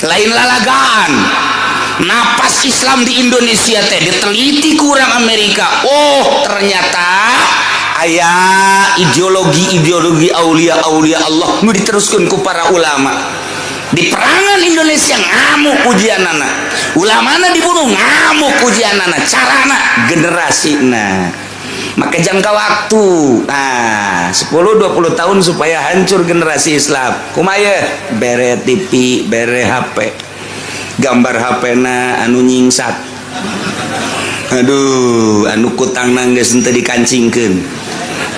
Lain lalagaan. Napas Islam di Indonesia teh diteliti ku urang Amerika. Oh, ternyata aya ideologi-ideologi aulia-aulia Allah nu diteruskan ku para ulama. Di perangan Indonesia ngamuk ujianana, ulamana dibunuh, ngamuk ujianana, carana generasi. Nah, maka jangka waktu, nah, 10-20 tahun supaya hancur generasi Islam. Kumaha? Bere TV, bere HP, gambar HP na anu nyingsat. Aduh, anu kutang geus henteu dikancingkeun,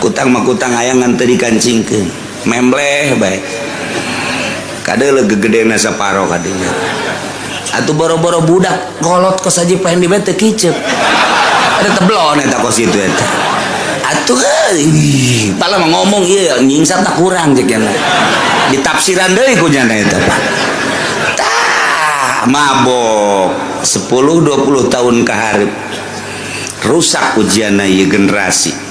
kutang mah kutang hayang ngan teu dikancingkeun, membleh bae, kade gegedena saparo kadinya. Atuh boro-boro budak kolot, kos aja pengen di teu kicep, ada teblon eta kos itu eta. Atuh ih, pala mah ngomong ieu nyingsat tak kurang cek nya, ditafsiran deui ku nyana eta. Pak, tah mabok 10 20 tahun ka hareup rusak ujianna ieu generasi.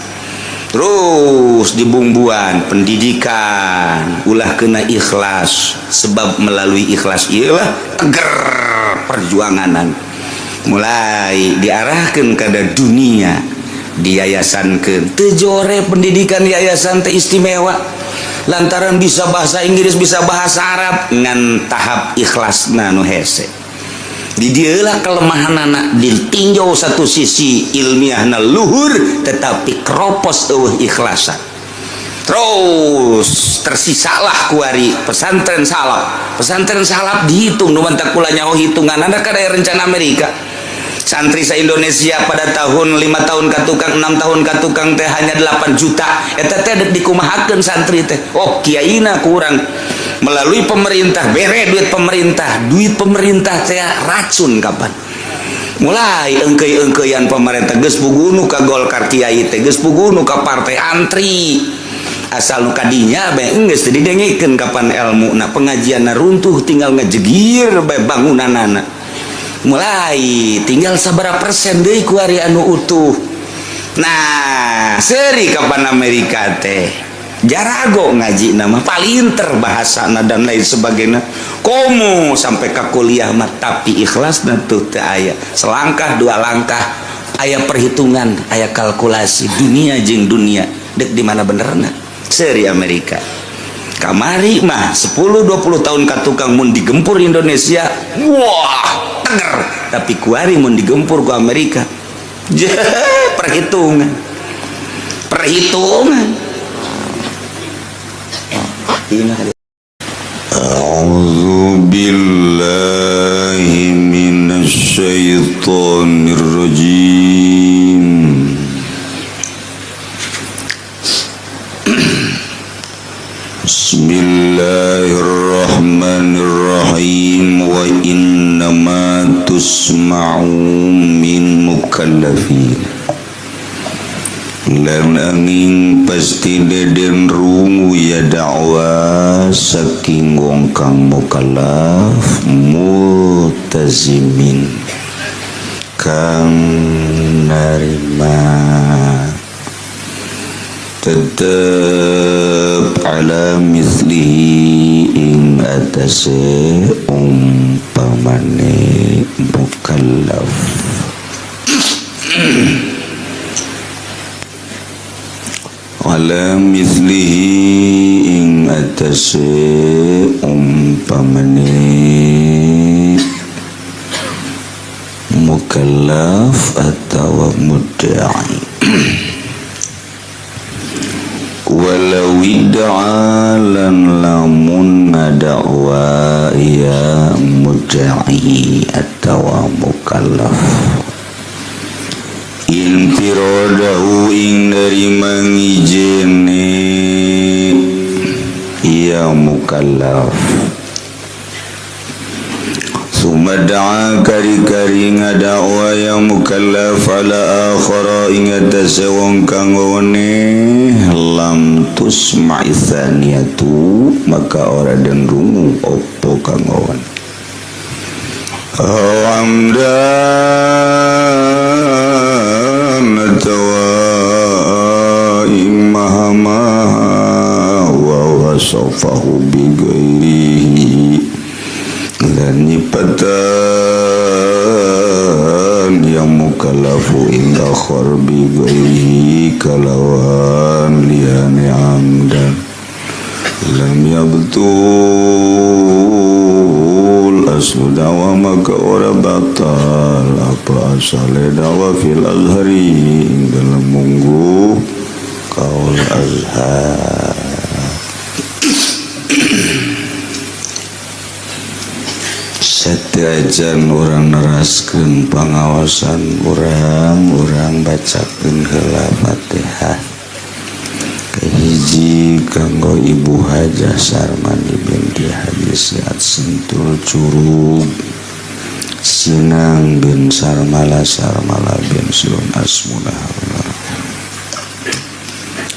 Terus dibumbuan pendidikan ulah kena ikhlas, sebab melalui ikhlas ialah teger perjuanganan. Mulai diarahkan kepada dunia, diyayasankeun teu jore pendidikan, yayasan teh istimewa lantaran bisa bahasa Inggris, bisa bahasa Arab, ngan tahap ikhlasna nu hese. Di dieulah kelemahan anak ditinjau. Satu sisi ilmiahna luhur, tetapi keropos, eueuh ikhlasan. Terus tersisalah kuari pesantren salaf. Pesantren salaf dihitung, nu mantak kula nyaho hitungan anda kada rencana Amerika. Santri sa Indonesia pada tahun 5 tahun ka tukang, 6 tahun ka tukang teh hanya 8 juta. Eta teh dek dikumahakeun santri teh? Oh, kiaina kurang. Melalui pemerintah, bere duit pemerintah. Duit pemerintah teh racun. Kapan mulai engkei-engkeian pemerintah geus pugunu ka Golkar, kiai teh geus pugunu ka partai, antri asal nu kadinya bae geus teu didengekeun. Kapan ilmu na, pengajian runtuh, tinggal ngejegir bae bangunanana. Mulai tinggal sabara persen deui kuari anu utuh. Nah, seri kapan Amerika teh jarago ngaji nama palinter bahasana dan lain sebagainya, komo sampai ke kuliah mah, tapi ikhlas tuh teu aya. Selangkah dua langkah aya perhitungan, aya kalkulasi dunia jeung dunia dek di mana benerna. Seri Amerika kamari mah 10 20 tahun ka tukang mun digempur Indonesia, wah, teger. Tapi kuari mun digempur ku Amerika, perhitungan, perhitungan. أعوذ بالله من الشيطان الرجيم. بسم الله الرحمن الرحيم. وإنما تسمع من مكلفين lan angin pasti deden rungu ya dakwa saking wong kang mukallaf multazimin kang narima tetep ala mithlihi ing atase umpamane mukallaf, ala mithlihi ing atase umpamane mukallaf atau mudda'i. Walau idda'a lan lamun ngadakwa ya mudda'i atau mukallaf infiradahu ing dari mangijene ya mukallaf. Summa da'a kari-kari ngadakwa ya mukallaf ala akhara ing atase wong kang wene, lam tusma'i tsaniyatu maka ora den rungu opo kang wen amdan atawa ing maha maha wa wasafahu bi ghairihi. Amdan nyipatan yang mukallafu ing akhar bi ghairihi kalawan liyane amdan lam yabtul aslu dawa maka ora batal apa asale dawa fil azhari ing dalam munggu kaul azhar. Setiajan orang neraskeun pangawasan urang bacakeun heula Fatihah. Kahiji kanggo Ibu Hajah Sarmani binti Haji Siat Sentul Curug Sinang bin Sarmala Sarmala bin Sulun Asmunah.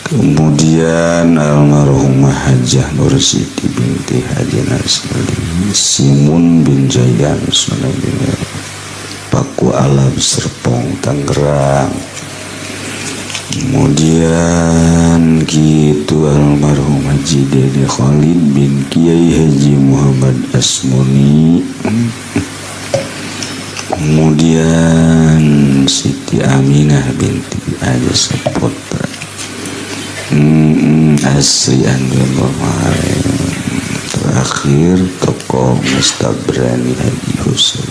Kemudian almarhumah Hajah Nur Siti binti Haji Nasri Simun bin Jayan Sunan bin Paku Alam Serpong Tangerang. Kemudian gitu almarhum Haji Dede Khalid bin Kiai Haji Muhammad Asmuni. Kemudian Siti Aminah binti Aja Saputra Asri Andun. Terakhir tokoh Mustabrani Haji Husain.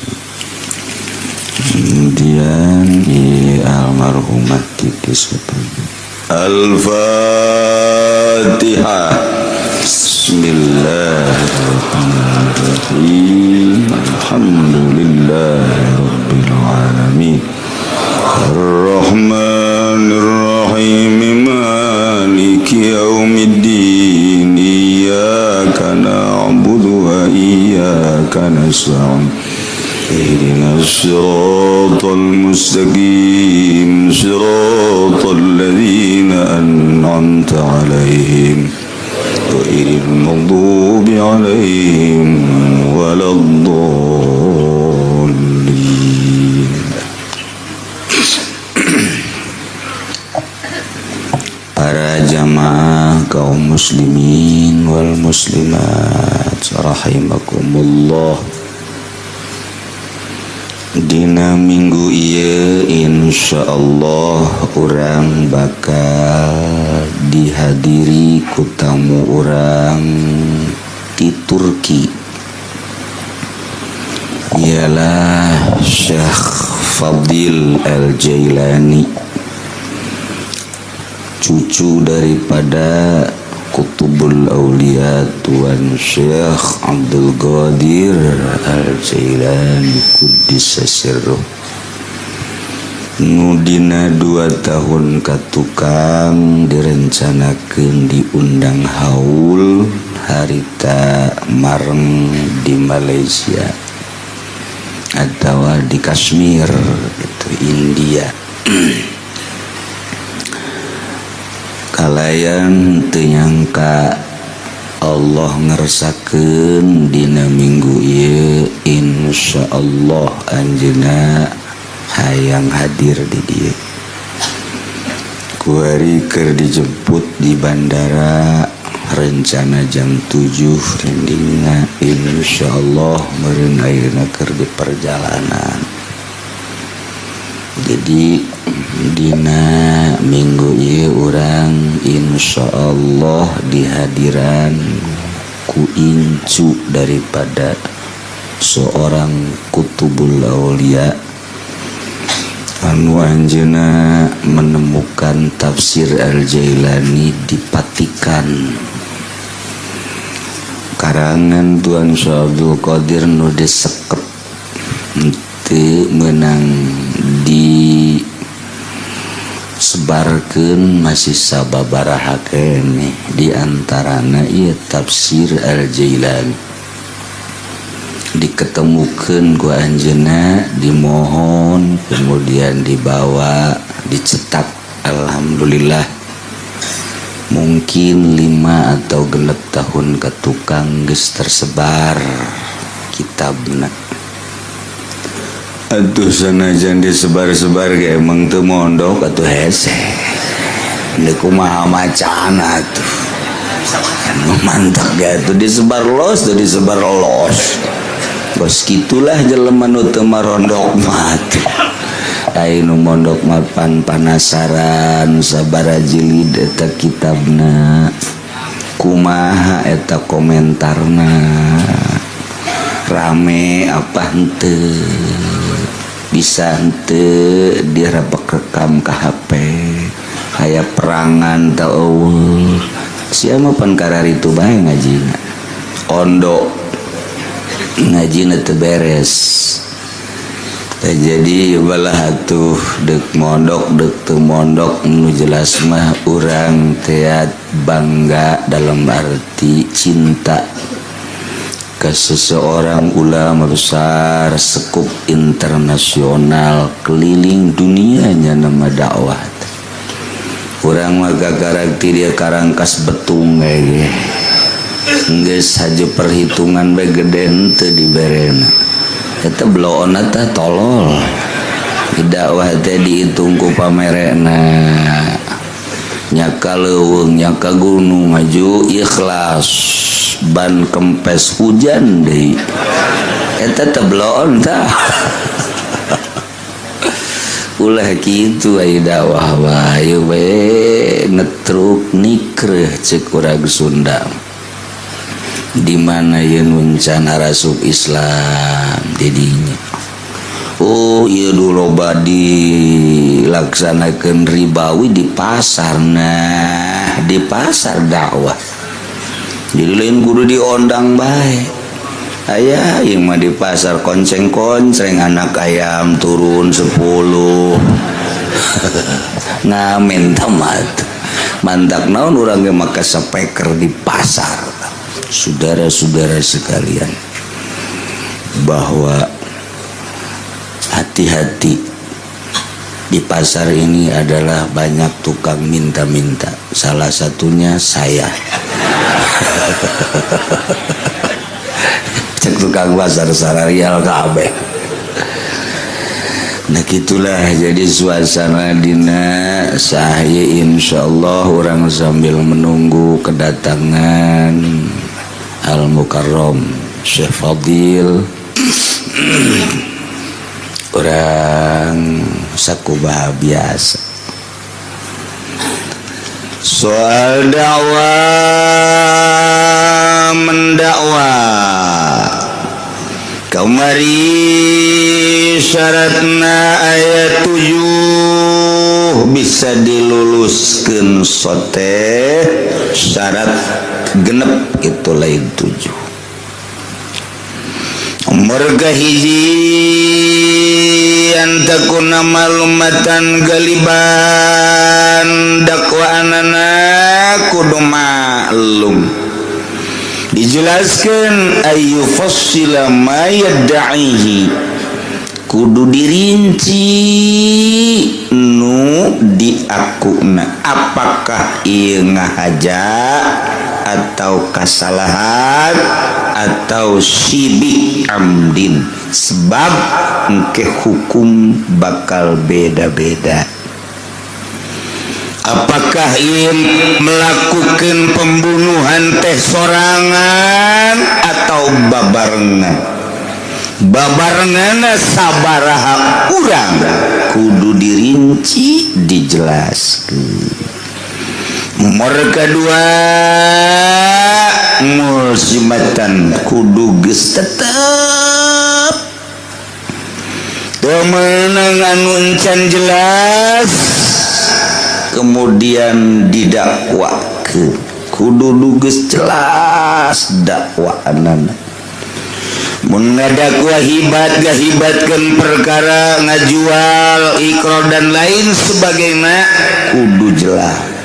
Kemudian almarhumah Titi Supardi. Al-Fatihah. Bismillahirrahmanirrahim. Alhamdulillahirabbil alamin. Ar-Rahmanir-Rahim. Maliki yaumiddin. Iyyaka na'budu wa iyyaka nasta'in. Ihdinas siratal mustaqim. Siratal ladzina an'amta 'alaihim ghairil maghdubi 'alaihim waladdallin. Para jamaah kaum muslimin wal muslimat rahimakumullah. Dina minggu ieu insyaallah urang bakal dihadiri ku tamu urang di Turki, ialah Syekh Fadil Al-Jailani, cucu daripada Qutbul Aulia Tuan Syekh Abdul Qadir Al-Jailani Quddisa Sirruh. Nu dina 2 tahun katukang direncanakeun diundang haul harita mareng di Malaysia atau di Kashmir gitu, India. Kalayan teu nyangka Allah ngersakeun dina minggu ieu insyaallah anjeunna hayang hadir di dieu. Kuari keur dijemput di bandara rencana jam 7 rindingna insyaallah meureun ayeuna keur di perjalanan. Jadi dina minggu ieu urang insyaallah dihadiran ku incu daripada seorang Qutbul Aulia anu anjeunna menemukan tafsir Al-Jailani di Vatikan karangan Tuan Syekh Abdul Qadir nu disekep teu meunang disebarkeun masih sababaraha keneh di antarana ieu tafsir Al-Jailani diketemukeun ku anjeunna, dimohon kemudian dibawa dicetak. Alhamdulillah mungkin 5 atau 6 tahun ke tukang geus tersebar kitabna. Atuh sanajan disebar-sebar ge emang teu mondok atuh hese. Deuk kumaha macana atuh. Mantap ge atuh disebar los, tuh disebar los. Bos, gitulah jelema nu teu marondok mah. Ai nu mondok mah pan panasaran sabaraha jilid eta kitabna, kumaha eta komentarna, rame apa henteu, bisa henteu direbek rekam ke HP, aya perangan teu euweuh. Sia mah pan kararitu bae ngajina, ondo ngajina teu beres. Jadi balah atuh, dek mondok dek teu mondok, nu jelas mah urang teat bangga, dalam arti cinta ke seseorang ulama besar sekup internasional, keliling dunianya nama dakwah. Urang mah gagarak ti dia karangkas betung ge geus saja perhitungan bae gede henteu diberena. Eta bloona teh tolol. Dakwah teh dihitung ku pamerena, nyaka leuweung, nyaka gunung, maju ikhlas, ban kempes hujan deui, eta teh bloon tah. Ulah kitu aya dakwah wae we ngetruk nikreh, cek urang Sunda. Di mana yen rencana rasup Islam didinya? Oh iya, dulu loba dilaksanakan ribawi di pasar. Nah, di pasar dakwah, jadi lain kudu diondang baik. Aya yang mah di pasar konceng-konceng, anak ayam turun 10, ngamen tamat mantak naon urang ge make speaker di pasar. Saudara-saudara sekalian, bahwa hati-hati di pasar ini adalah banyak tukang minta-minta, salah satunya saya. Cek tukang pasar sararial kabeh. Nah, gitulah jadi suasana dina sahye. Insyaallah orang sambil menunggu kedatangan Al Mukarram Syekh Fadil, orang sakumaha biasa soal dakwah mendakwa. Kamari syaratna ayat 7, bisa diluluskan sote syarat genep itu lain 7. Merga hiji, antakuna malumatan galiban, dakwaanana kudu maklum, dijelaskan ayu fassila ma yadda'ihi, kudu dirinci nu diakuna, apakah ieu ngahaja atau kesalahan atau syibih amdin, sebab engke hukum bakal beda-beda. Apakah ingin melakukan pembunuhan teh sorangan atau babarengan, babarengan sabaraha urang, kudu dirinci, dijelaskan. Nomor kedua, mulzimatan, kudu geus tetep, teu meunang anu encan jelas kemudian didakwakeun, kudu geus jelas dakwaanana. Mun ngadakwa hibat, gahibatkeun perkara ngajual, ikrar, dan lain sebagainya, kudu jelas.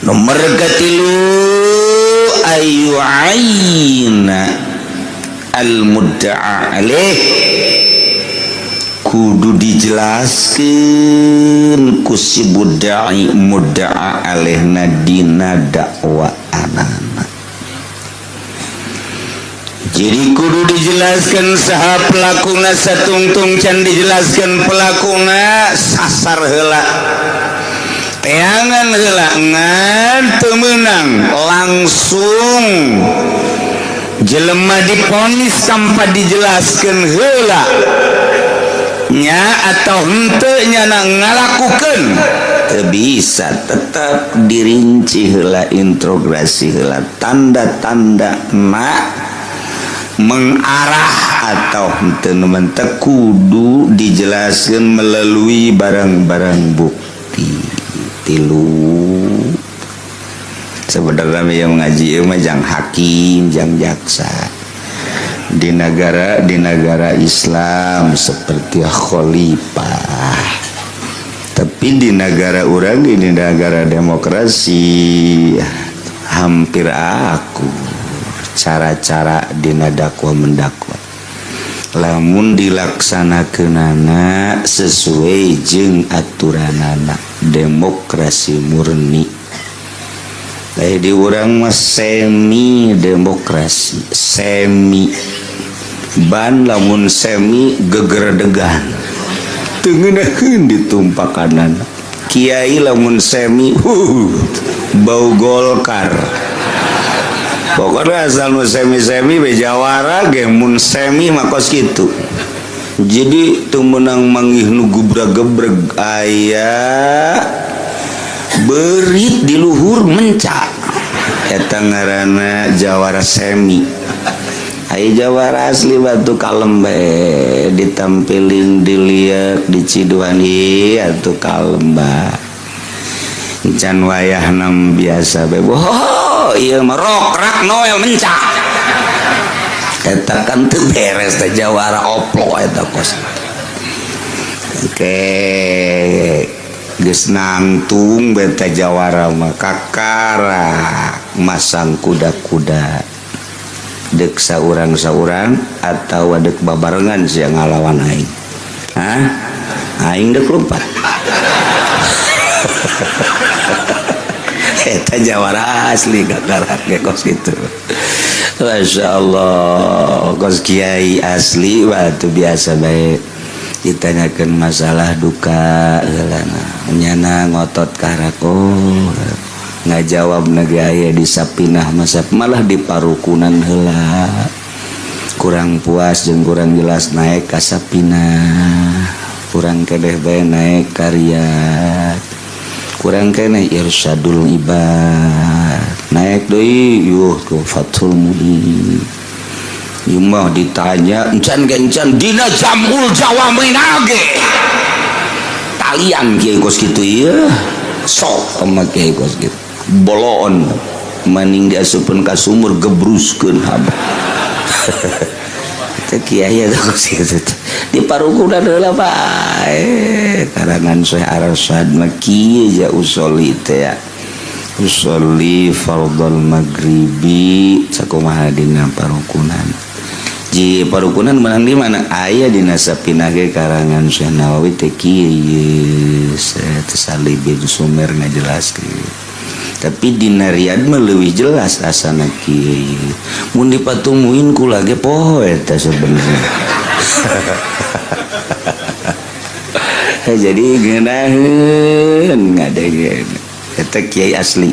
Nomor katilu, ayu aina al mudda'a alaih, kudu dijelaskan ku si mudda'i mudda'a alaihna dina dakwaanana. Jadi kudu dijelaskan saha pelakuna. Satungtung can dijelaskan pelakuna, sasar heula, teangan heula, ngan teu meunang langsung. Jelema diponis tanpa dijelaskan heula nya atau henteu nya ngalakukeun teu bisa, tetap dirinci heula, interogasi heula, tanda-tanda na mengarah atau henteu. Nu kudu dijelaskan melalui barang-barang bukti tilu. Sebenarnya yang mengaji mah jang hakim, jang jaksa di negara Islam seperti khalifah, tapi di negara orang, di negara demokrasi, hampir aku cara-cara dina dakwa mendakwa lamun dilaksanakeunana sesuai jeung aturanana demokrasi murni. Lain di urang mah semi demokrasi, semi ban. Lamun semi gegerdegan, teu ngeunaheun ditumpakan kiai. Lamun semi bau Golkar. Pokoknya asal nu semi-semi be jawara ge. Mun semi mah kos kitu, jadi teu meunang manggih nu gubra-gebreg, aya berit di luhur mencak, eta ngaranna jawara semi. Aya jawara asli batu kalem bae, ditampilin, dilihat, diciduhan, atuh kalem bae. Can wayahna biasa bae. Oh, ieu mah rokrak Noel mencak, eta kan teu beres teh, jawara oplo eta kos. Oke, geus nangtung beta jawara mah kakara masang kuda-kuda, dek saurang-saurang atau dek babarengan sia ngalawan aing. Hah? Aing dek lompat. Eta jawara asli kakarak ge kos kitu. Masya Allah, kos kiai asli waktu biasa baik ditanyakan masalah duka heulana nyana ngotot karak, oh ngajawab nage aya di sapinah masa malah di parukunan heula kurang puas jeung kurang jelas, naik ka sapinah. Kurang kedeh bae, naik karya. Kurang keneh, Irsyadul Ibad. Naik deui yuh ke Fathul Muin. Ieu mah ditanya encan ge encan dina Jamul Jawamina ge talian kieu kos kitu ieu sok sama kieu kos kitu boloon maning diasupkeun ka sumur, gebruskeun haba. Teh kiai eta kos kitu di parukunan heula bae. Karangan Syekh Arsyad mah kieu ja, usoli teh ya, usolli fardhol maghribi sakumaha dina parukunan. Ji parukunan menang di mana aya dina Sapinah ge karangan Syekh Nawawi teh kieu, Salih bin Sumer ngajelaskeun, tapi dina Riyad mah leuwih jelas asana kieu. Mun dipatumuin kula ge poho eta sebenarnya. Jadi ngeunaheun ngadenge eta kiai asli.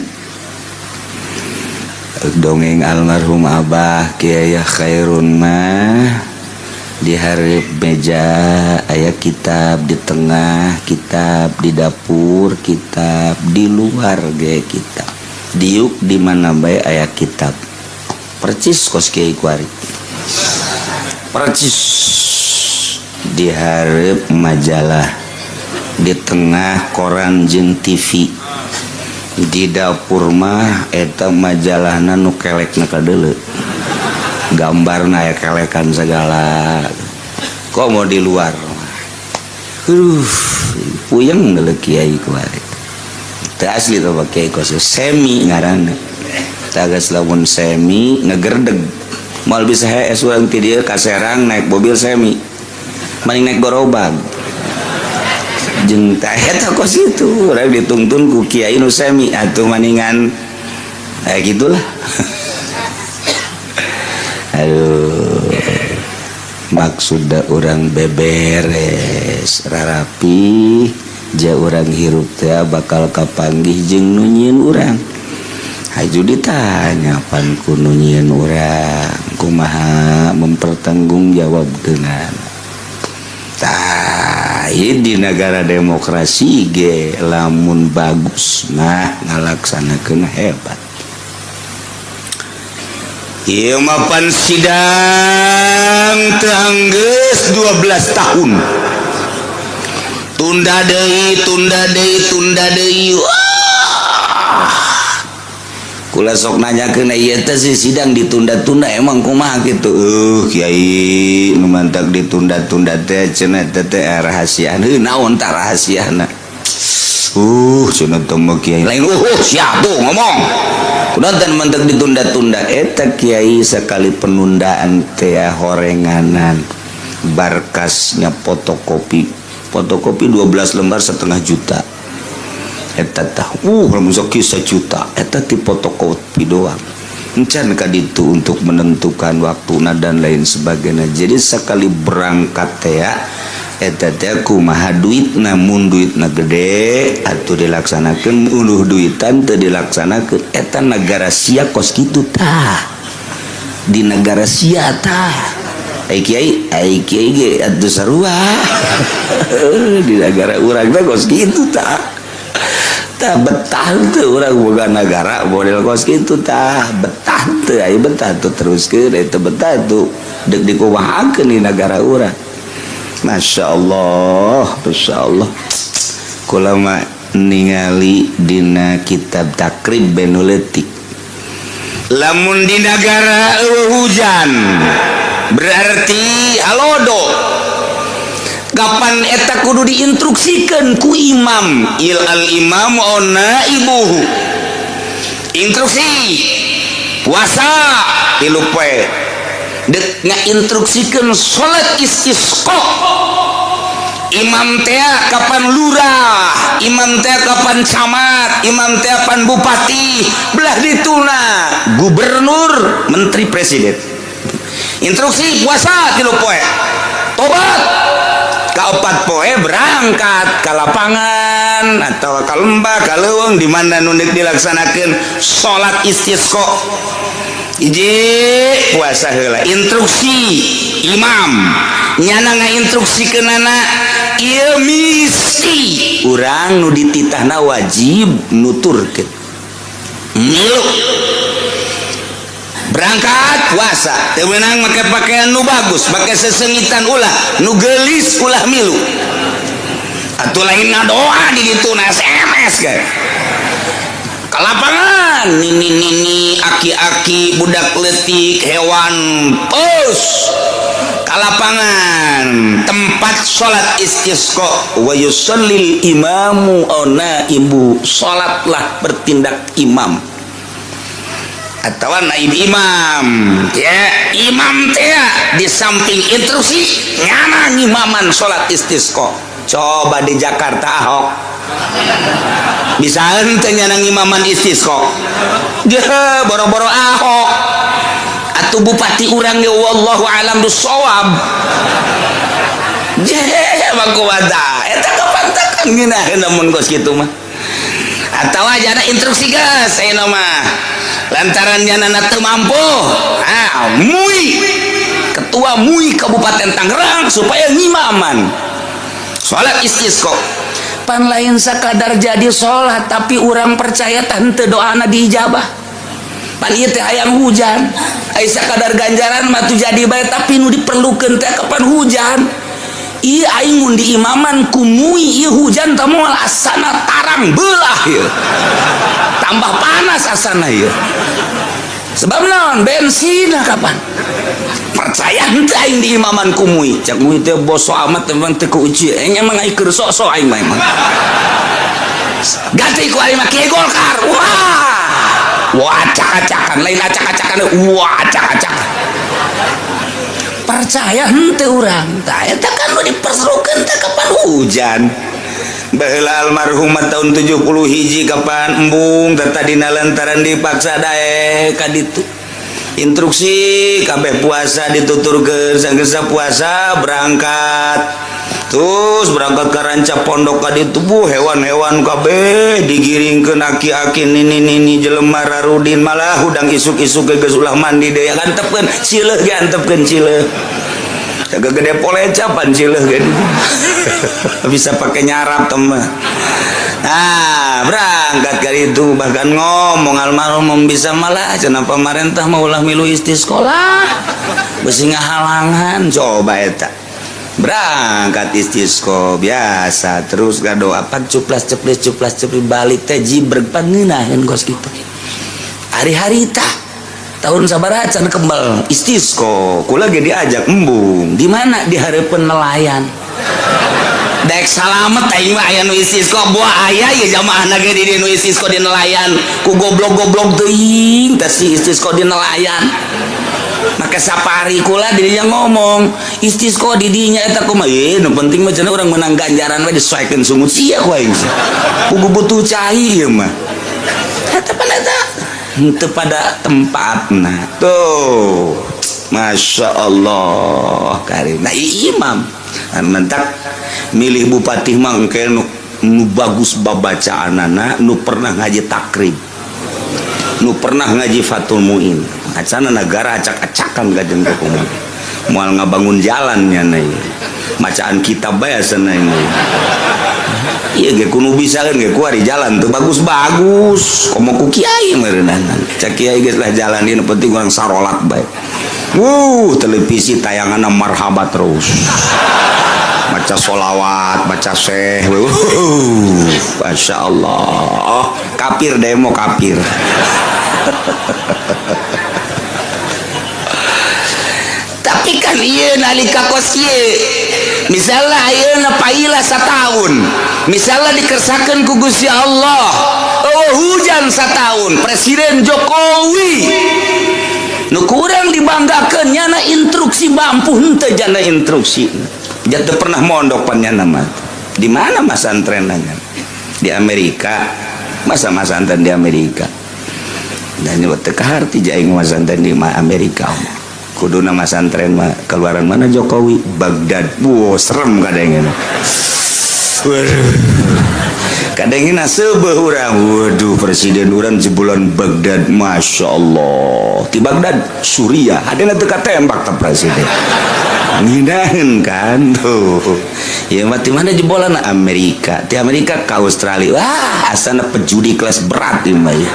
Dongeng almarhum Abah Kiai Khairun mah di hareup meja aya kitab, di tengah kitab, di dapur kitab, di luar ge kitab, diuk di mana bae aya kitab, percis kos kiai kuari, percis. Di hareup majalah, di tengah koran jeung TV, di dapur mah eta majalahna nu kelekna kadeuleu, gambarna aya kelekan segala. Kok mau di luar, puyeng deuleu kiai kuari. Teu asli teh kiai kos semi ngaranna. Tagas lamun semi ngegerdeg, moal bisa hees urang ti dieu ka Serang naik mobil semi, maning naik gerobak jeung tah eta kos itu. Urang dituntun ku kiai nu semi atuh maningan kayak gitulah. Aduh, maksudna urang beberes rarapi ja urang hirup teh bakal kapanggih jeung nu nyieun urang. Haju ditanya pan ku nu nyieun urang kumaha mempertanggungjawabkeunana. Tah, ieu di negara demokrasi ge lamun bagus mah ngalaksanakeun hebat. Ieu mah pan sidang teu anggeus 12 tahun. Tunda deui, tunda deui, tunda deui. Wah. Kula sok nanyakeun, ieu teh si sidang ditunda-tunda emang kumaha kitu? Kiai, nu mantak ditunda-tunda teh cenah teh teh rahasiaan. Heuh, naon tah rahasiana? Cenah teh mah kiai. Lain siap tuh ngomong. Kunaon mantak ditunda-tunda eta kiai? Sekali penundaan teh horenganan barkasnya fotokopi. Fotokopi 12 lembar setengah juta. Eta tah lamun sok juta eta ti fotokopi doang. Encan ka ditu untuk menentukan waktuna dan lain sebagainya. Jadi sekali berangkat teh eta teh kumaha duitna, mun duitna gede atuh dilaksanakeun, uluh duitan teu dilaksanakeun. Eta negara sia kos kitu tah. Di negara sia tah. Ai kiai, ai kiai ge atuh sarua. Di negara urang teh kos kitu tah. Tah, betah teu urang boga negara model kos kitu tah? Betah teu? Ai betah tuh teruskeun, eta betah tuh deuk dikumahakeun di negara urang? Masya Allah, Masya Allah. Kula mah ningali dina kitab Takrib benu leutik. Lamun di negara euweuh hujan berarti halodo. Kapan eta kudu diinstruksikan ku imam, il al imam au naibuhu, instruksi puasa 3 poe, dek ngainstruksikeun salat istisqa. Imam teh kapan lurah, imam teh kapan camat, imam teh kapan bupati, belah dituna gubernur, menteri, presiden. Instruksi puasa 3 poe, tobat 4 poe, berangkat ke lapangan atau ke lembah, ke leuweung, di mana nu deuk dilaksanakeun salat istisqa. Hiji puasa heula, instruksi imam nyana ngainstruksikeunana. Ieu misi urang nu dititahna wajib nuturkeun, milu berangkat puasa. Teu meunang make pakaian nu bagus, make sesengitan ulah, nu geulis ulah, milu atuh. Lain ngadoa di ditu na SMS ge ke lapangan, nini nini, aki-aki, budak leutik, hewan, pos ke lapangan tempat salat istisqa. Wa yusallil imamu aw naibu, salatlah bertindak imam atau naib imam ya. Imam teh di samping instruksi nyana ngimaman salat istisqa. Coba di Jakarta Ahok bisa henteu nyana ngimaman istisqa? Dia boro-boro Ahok atau bupati urang ge, wallahu alam bisawab. Je emang kumaha eta kapantakan ngeunaheun lamun kos kitu mah? Atau aja ada instruksi geus ayeuna mah, lantaran nyana teu mampu, ah, MUI, ketua MUI Kabupaten Tangerang supaya ngimaman salat istisqa. Pan lain sakadar jadi salat, tapi urang percaya tante doana diijabah. Pan ieu teh hayang hujan. Ai sakadar ganjaran mah tuh jadi bae, tapi nu diperlukeun teh kapan hujan. Ieu aing mun diimaman ku MUI ieu hujan teh moal, asana tarang belah ieu, tambah panas asana ieu. Sebab naon? Bensin. Kapan percaya henteu aing diimaman ku MUI? Cak MUI teh boso amat emang teu kuuci. Aing emang aing keur sok-sok, aing mah emang ganti ku aing mah Kiai Golkar. Wah wah, acak-acakan, lain acak-acakan, wah, acak-acakan. Percaya henteu urang? Tah, eta kan nu diperserukeun teh kapan hujan. Baheula almarhum tahun 70 hiji kapan embung teh tadina lantaran dipaksa daek ka ditu. Instruksi kabeh puasa dituturkeun, sanggeus puasa berangkat. Terus berangkat ke rancap pondok ka ditu, hewan-hewan kabeh digiringkeun, aki-aki, nini-nini, jelema rarudin, malah hudang isuk-isuk ge geus ulah mandi deui, antepkeun cileuh ge, antepkeun cileuh. Jaga gede poleca pan cileuh ge bisa pakai nyarap teman. Nah, berangkat kali itu bahkan ngomong almarhum bisa malah cenah pemerintah mau ulah milu istisqa lah, besi ngahalangan. Coba eta berangkat istisqa biasa, terus gado apa, cuplas ceplis cuplas ceplis, balik teh jibreg pan ngeunaheun kos kitu hari-hari tah. Tahun sabaraha can kembal istisqa, kula ge diajak embung di mana, di hareupeun nelayan. Dek salamet aing mah aya nu istisqa, buah aya ye jamaahna ge di nu istisqa di nelayan, ku goblok-goblok teuing teh si istisqa di nelayan. Maka safari kula dirinya ngomong istisqa di dinya eta kumaha ye, nu penting mah cenah urang menang ganjaran we, disesuaikan sungut sia ku aing. Kudu butuh cai ieu mah. Eta pan eta henteu pada tempatna. Tuh. Masya Allah karim. Nah, imam mentak milih bupati mah engke nu, nu bagus babacaanana, nu pernah ngaji Takrib, nu pernah ngaji Fathul Muin. Acana negara acak-acakan gajeng kumaha moal ngabangun jalan nya ieu. Macaan kitab bae asana ini. Iya ge kudu bisa kan ge kuari jalan tuh bagus-bagus. Komo ku kiai meureunana. Cak kiai geus lah jalan ieu, penting urang sarolat bae. Wuh, televisi tayanganna marhaba terus. Baca solawat, baca syekh. Masya Allah. Kafir demo kafir. Tapi kan iya nalika kos ieu. Misalnya ayeuna paila satahun. Misalnya dikersakeun ku Gusti Allah. Oh, hujan satahun. Presiden Jokowi nu kurang dibanggakeun nyana instruksi mampu henteu jana instruksi. Jatuh pernah mondok pan nyana mah. Di mana masantrenna? Di Amerika. Masa masantren di Amerika? Dan nyebut teu kaharti aing masantren di Amerika. Kuduna masantren mah keluaran mana Jokowi? Baghdad. Wow, serem kadang. Kadang seubeuh urang. Waduh, presiden urang jebolan Baghdad, Masya Allah. Di Baghdad, Suriah. Hadena teu katembak teh presiden. Nginaheun kan tuh. Ya mah di mana jebolan Amerika? Di Amerika ke Australia. Wah, asana pejudi kelas berat ieu mah ya.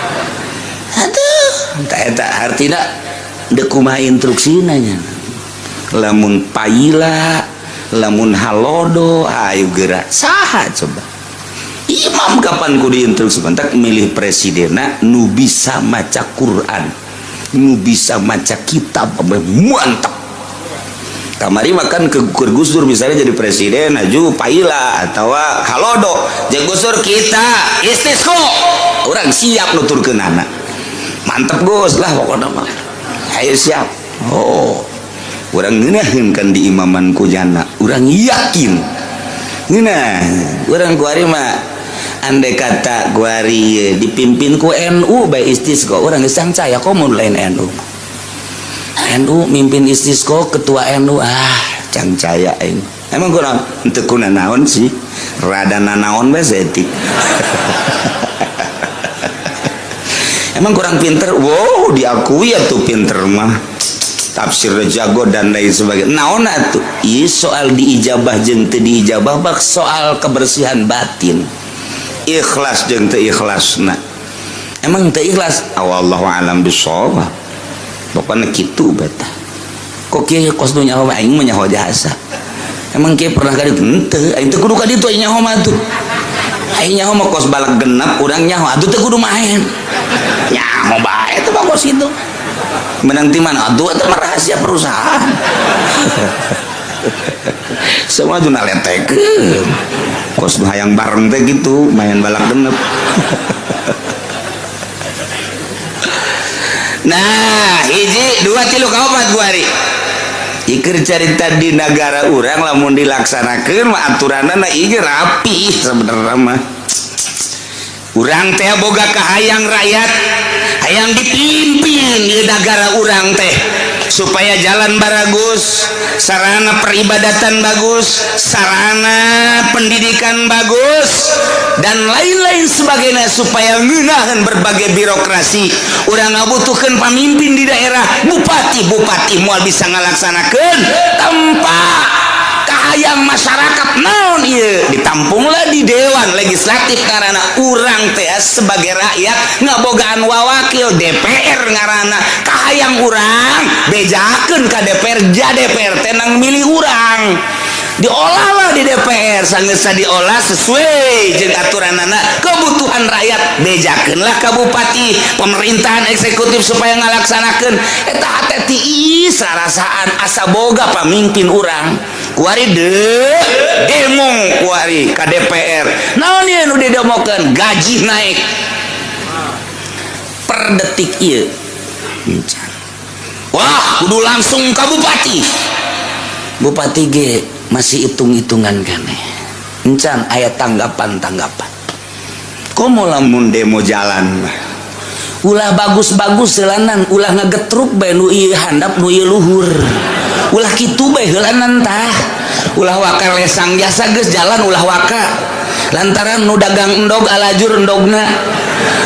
Aduh, eta eta artina deuk kumaha instruksina nya. Lamun paila, lamun halodo, ayo gerak. Saha coba? Imam kapan kudu instruksi mentak milih presidenna nu bisa maca Quran, nu bisa maca kitab, mantap. Kamari makan ke Gus Dur misalnya jadi presiden aju paila atau halodo jeung Gus Dur kita istisqa, orang siap nuturkeunana. Mantep Gus lah pokoknya mah. Ayo siap. Oh, urang ngeunaheun kan di imaman ku jana, urang yakin. Ngeunah, urang kuari mah andai kata kuari dipimpin ku NU bae istisqa, urang geus caya komo lain NU. NU mimpin istisqa ketua NU, ah cangcaya aing. Emang kurang henteu kuna naon sih? Rada nanaon bae setik. Emang kurang pinter? Wow, diakui atuh pinter mah. Tafsir jago dan lain sebagainya. Naon atuh? Ieu soal diijabah jeung teu diijabah bak soal kebersihan batin. Ikhlas jeung teu ikhlasna. Emang teu ikhlas? Wallahu alam bisawab. Pokoknya kitu beta. Kok kieu kos nu nyaho aing mah nyaho jasa. Emang kieu pernah ka ditu? Henteu, aing teu kudu ka ditu aing nyaho mah atuh. Aing nyaho mah kos balak genep urang nyaho atuh teu kudu main. Nyaho bae teh mah kos kitu. Menang ti mana? Aduh, itu mah rahasia perusahaan. Semua tuh naletekeun. Kos nu hayang bareng teh gitu, main balak genep. Nah, hiji, dua, tilu, kaopat gua hari. Iker carita di negara urang lamun dilaksanakeun mah aturanna ieu rapi sebenarnya mah. Urang teh boga kahayang rakyat, Hayang dipimpin di negara urang teh supaya jalan bagus, sarana peribadatan bagus, sarana pendidikan bagus, dan lain-lain sebagainya, supaya ngeunaheun berbagai birokrasi. Urang ngabutuhkeun pamimpin di daerah, bupati. Bupati moal bisa ngalaksanakeun tanpa kahayang masyarakat. Naon ieu ditampunglah di dewan legislatif, karena urang teh sebagai rakyat ngabogaan wawakil, DPR ngaranna. Kahayang urang bejakeun ka DPR, ja DPR teh nang milih urang. Diolah lah di DPR, sanggeusna diolah sesuai jeung aturanana, kebutuhan rakyat, bejakeun lah ka bupati, pemerintahan eksekutif, supaya ngalaksanakeun eta. Hate tiis rarasaan asa boga pamimpin urang. Kuari de demo kuari ka DPR. Naon ieu nu didemokeun? Gaji naik. Per detik ieu, wah, kudu langsung ka bupati. Bupati ge masih hitung-hitungan kene, encan aya tanggapan-tanggapan. Komo lamun demo jalan mah ulah bagus-bagus jalanan, ulah ngagetruk bae, nu ieu handap, nu ieu luhur, ulah kitu bae heulanan tah. Ulah waka lesang jasa geus jalan, ulah waka lantaran nu dagang endog alajur endogna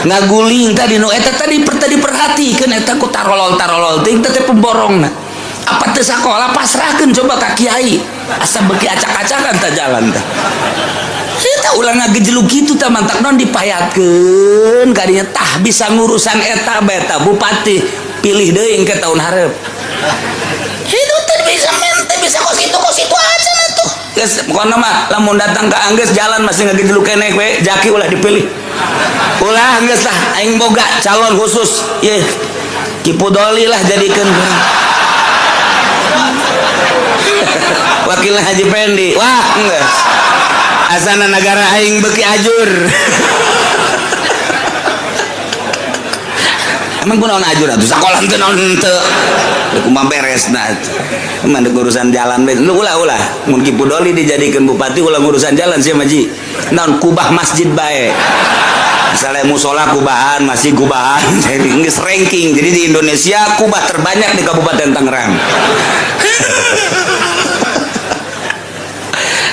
ngaguling. Tadi nu eta tadi tadi perhatikeun eta ku tarolol-tarolol ting teh pemborongna. Apa teu sakola? Pasrahkeun coba ka kiai, asa beuki acak-acakan tah jalan tah. Eta ulah ngagejeluk kitu tah, mantak non dipayatkeun kadinya tah. Bisa ngurusan eta bae tah bupati, pilih deui engke tahun hareup. Itu teh bisa mente, bisa kos itu, kos itu aja tuh. Geus, pokona mah lamun datang ke anggeus jalan masih ngagejeluk keneh we, jaki ulah dipilih, ulah. Geus lah, aing boga calon khusus ye, Ki Pudoli lah jadikeun wakil Haji Pendi. Wah, geus asana negara aing beuki ajur. Emang kunaon ajur atuh? Sakola teu naon teu kumaha beresna atuh? Emang urusan jalan bae lu ulah ulah. Mun Ki Pudoli dijadikeun bupati, ulah ngurusan jalan sia mah, Ji. Naon, kubah masjid bae misalnya, musola kubahan, masjid kubahan. Jadi geus ranking, jadi di Indonesia kubah terbanyak di Kabupaten Tangerang.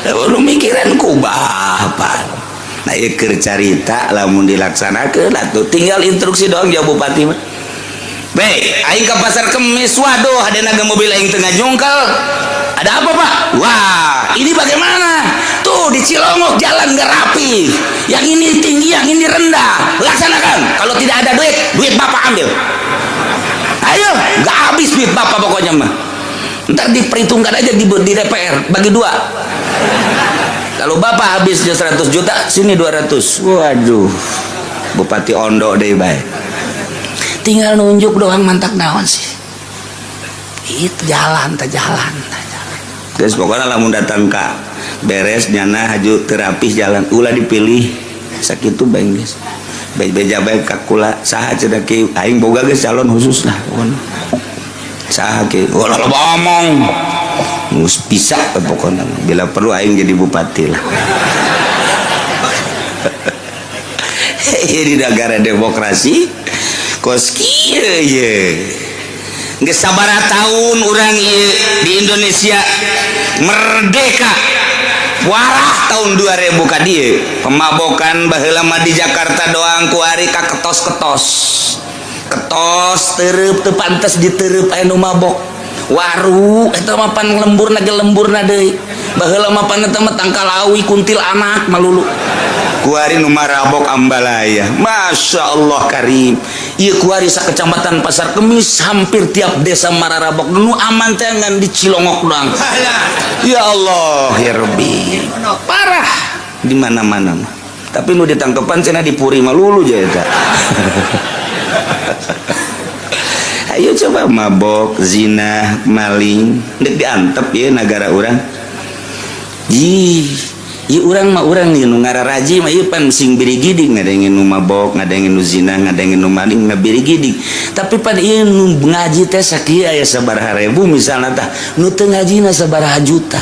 Lu mikiran kubah apa? Nah, ieu keur carita lamun dilaksanakeun atuh tinggal instruksi doang jauh bupati mah. Baik, aing ke Pasar Kemis, waduh, ada naga mobil aing tengah jungkel. Ada apa, Pak? Wah, ini bagaimana? Tuh di Cilongok jalan nggak rapi. Yang ini tinggi, yang ini rendah. Laksanakan. Kalau tidak ada duit, duit Bapak ambil. Ayo, nggak habis duit Bapak pokoknya mah. Ntar diperhitungkan aja di DPR, bagi dua. Kalau Bapak habisnya 100 juta, sini 200. Waduh, Bupati ondo deh, baik. Tinggal nunjuk doang, mantak naon sih itu jalan tak jalan tak jalan. Guys, pokoknya lamun datang ka beres nyana haju terapis jalan, ulah dipilih. Sakitu bae geus, bae beja bae ka kula. Saha cenah, Ki? Aing boga geus calon khusus lah pokoknya. Saha, Ki? Ulah loba omong. Geus bisa pokoknya, bila perlu aing jadi bupati lah. Di negara demokrasi kos kieu ye, geus sabaraha tahun urang ieu di Indonesia merdeka, warah tahun 2000 ka dieu pemabokan baheula mah di Jakarta doang, kuari ka ketos-ketos ketos tereup, teu pantes ditereup, aya nu mabok waru eta mah pan lemburna ge lemburna deui. Baheula mah pan eta mah tangkal awi, kuntil anak malulu. Kuari nu marabok ambalaya, Masya Allah Karim. Ieu kuari sakecamatan Pasar Kemis hampir tiap desa mararabok, nu aman teh ngan di Cilongok doang. Ya Allah ya Rabbi, parah di mana-mana mah. Tapi nu ditangkepan cenah di Puri malulu je eta. Ayo coba, mabok, zina, maling dek diantep ya negara urang. Jih. Ieu urang mah, urang ieu nu ngararaji mah ieu pan sing birigiding ngadengin nu mabok, ngadengin nu zina, ngadengin nu maling, ngabirigiding. Tapi pan ieu nu ngaji teh sakieu aya sabaraha ribu misalna tah, nu teu ngajina sabaraha juta.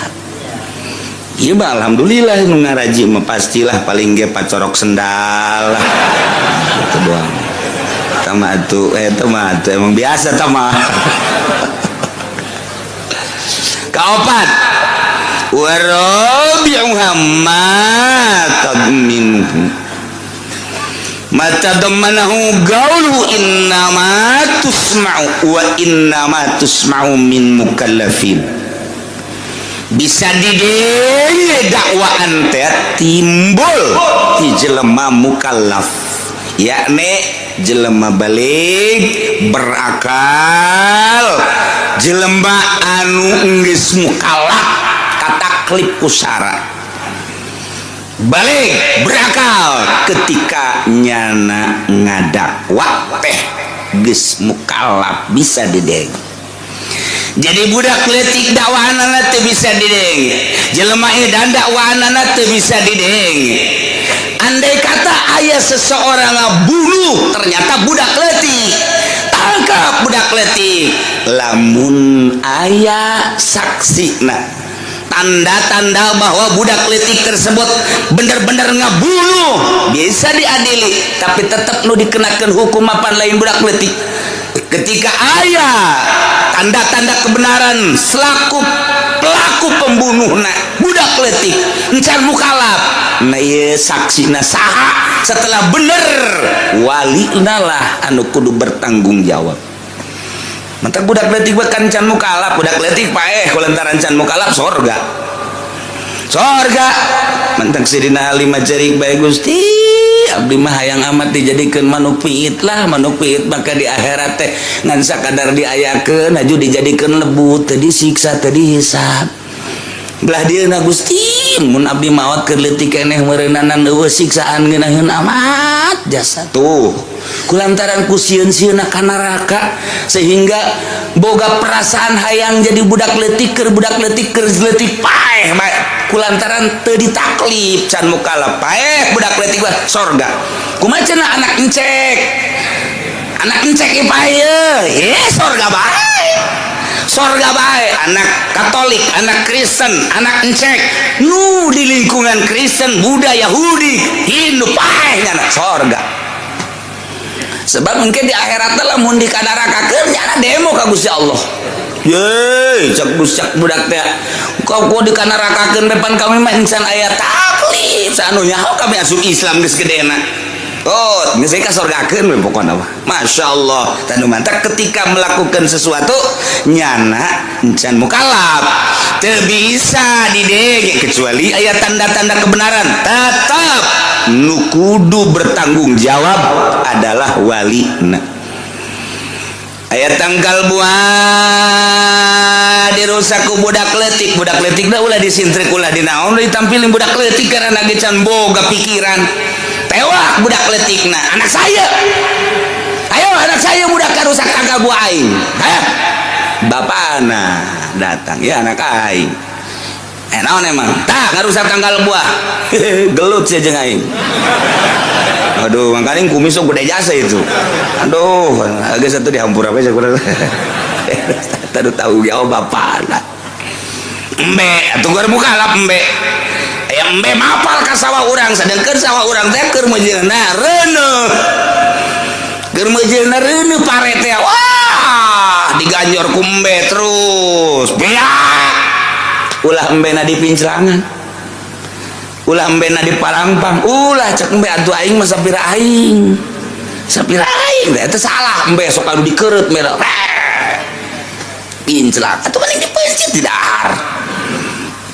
Ieu mah alhamdulillah nu ngaraji mah pastilah paling ge pacorok sendal lah. Itu doang. Tama atuh, eta mah atuh emang biasa tama. Kaopat, warabi'uha ma tadminuhu ma tadammanahu qawluhu innama tusma'u wa innama tusma'u min mukallafin. Bisa didenge dakwaan teh timbul ti jelema mukallaf, yakni jelema balig, berakal, jelema anu geus mukallaf kataklif ku syara, balig, berakal. Ketika nyana ngadakwa teh geus mukallaf, bisa didenge. Jadi budak leutik dakwaanana teu bisa didenge, jelema edan dakwaanana teu bisa didenge. Andai kata aya seseorang ngabunuh, ternyata budak leutik, tangkap budak leutik, lamun aya saksi, nah, tanda-tanda bahwa budak leutik tersebut benar-benar ngabunuh, bisa diadili. Tapi tetap nu dikenakan hukum mapan lain budak leutik. Ketika aya tanda-tanda kebenaran selaku pelaku pembunuh, nah, budak leutik encan mukalaf, nah, ieu saksina saha? Setelah bener, wali lah anu kudu bertanggung jawab. Mantap, budak leutik bahkan can mukalaf, budak leutik paeh kulantaran can mukalaf, sorga, sorga. Mantap, Sidina Ali mah cerik bae, "Gusti, abdi mah hayang amat dijadikeun manuk piit lah." Manuk piit maka di akhirat teh ngan sakadar diayakeun, aju dijadikeun lebut, teu disiksa, teu dihisab. Belah dieuna, Gusti, mun abdi maot keur leutik keneh meureunanan, euweuh siksaan, ngeunaheun amat jasa tuh. Kulantaran ku sieun-sieunna ka neraka, sehingga boga perasaan hayang jadi budak leutik, keur budak leutik, keur leutik paeh bae. Kulantaran teu ditaklif, can mukallaf, paeh budak leutik mah sorga. Kumaha cenah anak encek? Anak encek ieu paeh ye sorga bae, sorga bae. Anak Katolik, anak Kristen, anak encek nu di lingkungan Kristen, Buddha, Yahudi, Hindu, paeh nyana sorga. Sebab mungkin di akhirat lamun di kadarakakeun, nyana demo ka Gusti Allah. Ye, cak Gus, cak budak teh, kau kau dikanarakakeun depan kami mah encan aya taklif, anu nyaho kami asup Islam geus gedena. Oh, geus ka sorgakeun we pokona mah. Masya Allah. Tanu mantak ketika melakukan sesuatu nyana encan mukalaf, teu bisa didenge kecuali aya tanda-tanda kebenaran. Tetap nu kudu bertanggung jawab adalah wali. Aya tangkal buah dirusak ku budak leutik, budak leutik dah ulah disintrik, ulah dinaon, ditampilin budak leutik karena ge can boga pikiran. Tewak budak leutik. Nah, anak saya, ayo, anak saya budak rusak tangkal buah aing. Ayo bapana datang ya, anak aing, eh, naon emang tak ngarusak tangkal buah? Gelut sih jeung aing. Aduh, makanya kumis sok gede jasa itu. Aduh, agak satu dihampur apa sih kurang. Tadi tahu ya bapak. Embe, atuh keur mukalaf embe. Aya embe mapal ka sawah urang, sedengkeun sawah urang teh keur meujeuhna reuneuh. Keur meujeuhna reuneuh pare teh. Wah, diganjor ku embe terus. Beak. Ulah embena dipinclangan, ulah embena di palangpang, ulah. Cek embe, atuh aing mah sapira aing, sapira aing. Eta salah embe, sok anu dikereut merah pinclang atuh paling dipencit di dahar.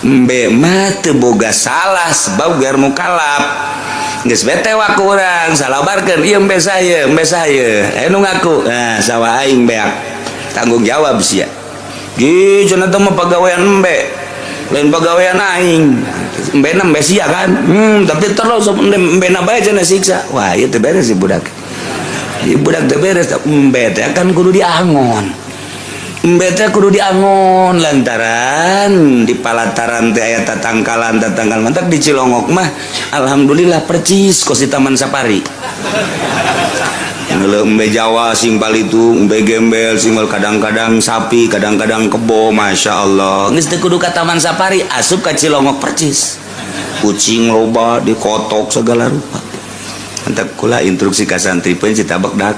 Embe mah teu boga salah sebab biar mukalaf. Geus bete waku urang, salabarkeun ieu embe saya, embe saya anu ngaku, nah, sawah aing beak, tanggung jawab sia. Gi cenah teh mah pagawean embe, lain pagawean aing. Embena embe sia kan, tapi terus embena bae cenah siksa. Wah, ieu teu beres si budak. Ieu budak teu beres. Embe teh kan kudu diangon, embe teh kudu diangon lantaran di palataran teh aya tatangkalan, tatangkalan. Mantap, di Cilongok mah alhamdulillah percis kos di Taman Safari. Ngeuleuh embe Jawa sing itu, embe gembel sing kadang-kadang sapi, kadang-kadang kebo. Masya Allah, geus teu kudu ka Taman Safari, asup ka Cilongok percis, kucing loba, dikotok segala rupa. Mantap kula instruksi ka santri pun citabak dak.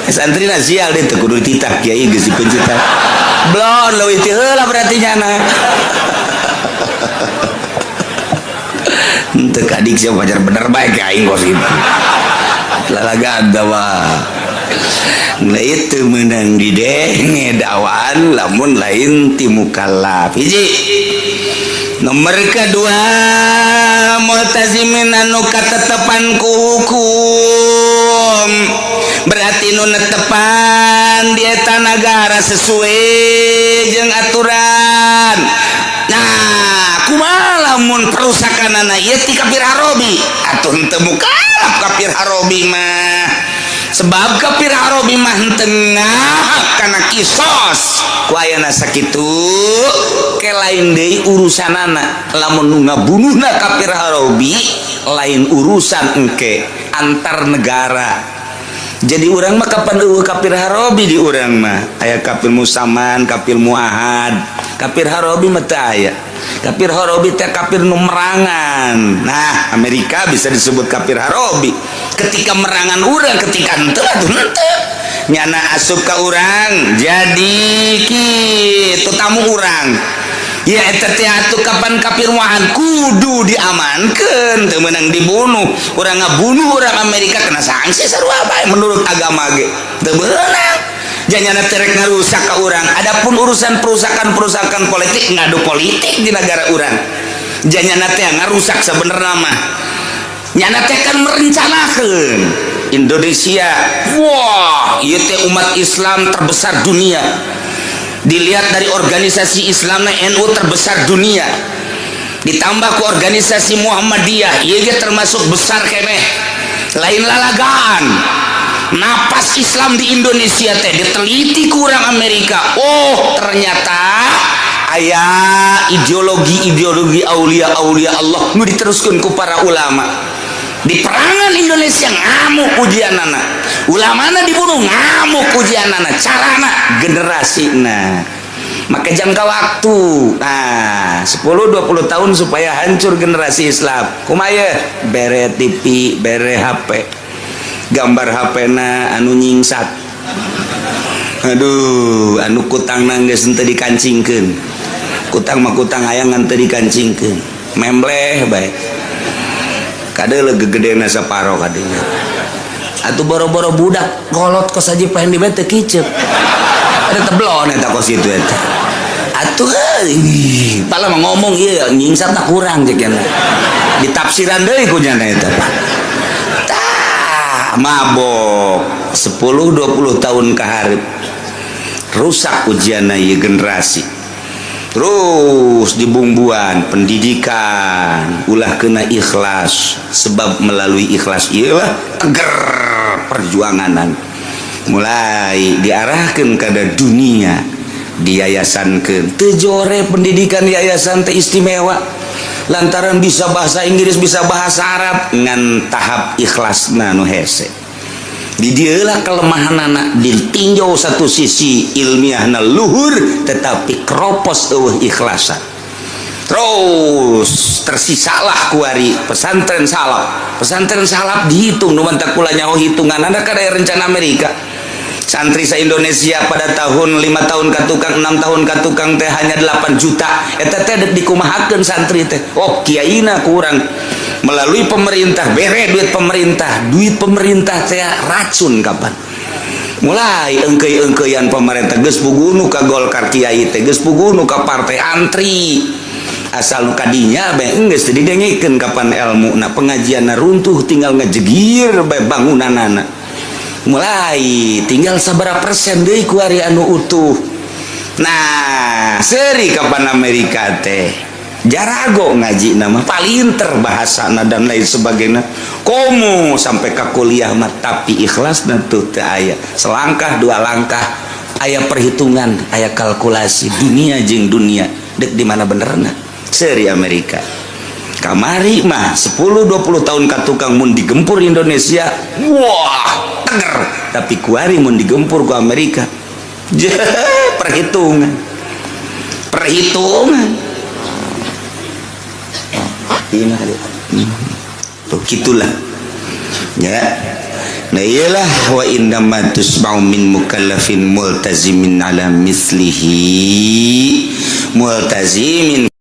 Santri na sial deh teu kudu titah kiai geus dipencita. Blon leuwih ti heula berarti nyana. Henteu kadik sia pacar bener bae ka aing kos kitu. Lalagan mah. Nah itu menang didenge dakwaan lamun lain ti mukallaf. Hiji. Nomor kedua multazimin anu katetepan ku hukum. Berarti nu netepan di eta nagara sesuai jeung aturan. Nah, kumaha lamun perusakanana ieu ti kafir harobi? Atuh henteu mukallaf kafir harobi mah. Sebab kafir harobi mah henteu ngahak kana kisos. Ku ayana sakitu ke lain deui urusanana. Lamun nu ngabunuhna kafir harobi lain urusan engke antar negara. Jadi urang mah kapan eueuh kafir harobi di urang mah aya kafir musaman, kafir muahad. Kafir harobi mah teu aya. Kafir harobi teh kafir nu merangan. Nah, Amerika bisa disebut kafir harobi. Ketika merangan urang, ketika henteu atuh henteu. Nyana asup ka urang jadi kitu tamu urang. Ya eta teh atuh kapan kafir muahad kudu diamankeun, teu meunang dibunuh. Urang ngabunuh urang Amerika kena sanksi sarua bae menurut agama ge. Teu meunang. Janyana terek ngarusak ka urang. Adapun urusan perusakan-perusakan politik ngadu politik di negara urang. Janyana teh ngarusak sabenerna mah. Nyana teh kan merencanakeun Indonesia. Wah, ieu teh umat Islam terbesar dunia. Dilihat dari organisasi Islamna NU terbesar dunia. Ditambah ke organisasi Muhammadiyah, ieu ge termasuk besar keneh. Lain lalagaan. Napas Islam di Indonesia teh diteliti kurang Amerika. Oh, ternyata aya ideologi-ideologi aulia-aulia Allah nu diteruskeun ku para ulama. Di perangan Indonesia ngamuk ujianana, ulamana dibunuh ngamuk ujianana, carana generasina. Maka jangka waktu nah 10-20 tahun supaya hancur generasi Islam. Kumaha bere TV, bere HP, gambar HP na anu nyingsat. Aduh, anu kutang geus henteu dikancingkeun. Kutang mah kutang hayang ngan teu dikancingkeun. Membleh bae. Kade gegedena saparo kadenya. Atuh boro-boro budak golot kos aja pengen di teu kicep. Ada teblon eta kos itu eta. Atuh euy, pala mah ngomong ieu nyingsat tak kurang jeung nya. Ditafsiran deui ku nya eta. Tah, mabok 10-20 tahun ka hareup. Rusak ujianna ieu generasi. Terus dibumbuan pendidikan ulah kena ikhlas, sebab melalui ikhlas iyalah teger perjuanganan mulai diarahkan kepada dunia diyayasankeun teu jore pendidikan yayasan teh istimewa lantaran bisa bahasa Inggris bisa bahasa Arab ngan tahap ikhlasna nu hese. Di dieulah kelemahan anak ditinjau satu sisi ilmiahna luhur tetapi keropos eueuh ikhlasan. Terus tersisalah kuari pesantren salaf. Pesantren salaf dihitung nu mantak kula nyaho hitunganana kada rencana Amerika. Santri sa Indonesia pada tahun 5 tahun ka tukang 6 tahun ka tukang teh hanya 8 juta. Eta teh dek dikumahakeun santri teh. Oh, kiaina kurang. Melalui pemerintah bere duit pemerintah teh racun kapan. Mulai engkei-engkeian pemerintah geus pugunu ka Golkar kiai teh geus pugunu ka partai antri. Asal nu kadinya bae geus teu didengekeun kapan ilmu na pengajianna runtuh tinggal ngejegir bae bangunanana. Mulai tinggal sabaraha persen deui ku ari anu utuh. Nah, seri kapan Amerika teh jarago ngaji nama palinter bahasana dan lain sebagainya. Komo sampai ke kuliah mah tapi ikhlas dan tuh teu aya. Selangkah dua langkah aya perhitungan, aya kalkulasi dunia jeung dunia dek di mana benerna. Seri Amerika. Kamari mah 10-20 tahun ka tukang mun digempur Indonesia, wah teger. Tapi kuari mun digempur ku Amerika, perhitungan. Perhitungan. Mati mah. Tuh, gitulah ya. Nah, iyalah, wa innama tusma'u min mukallafin multazimin ala mislihi multazimin.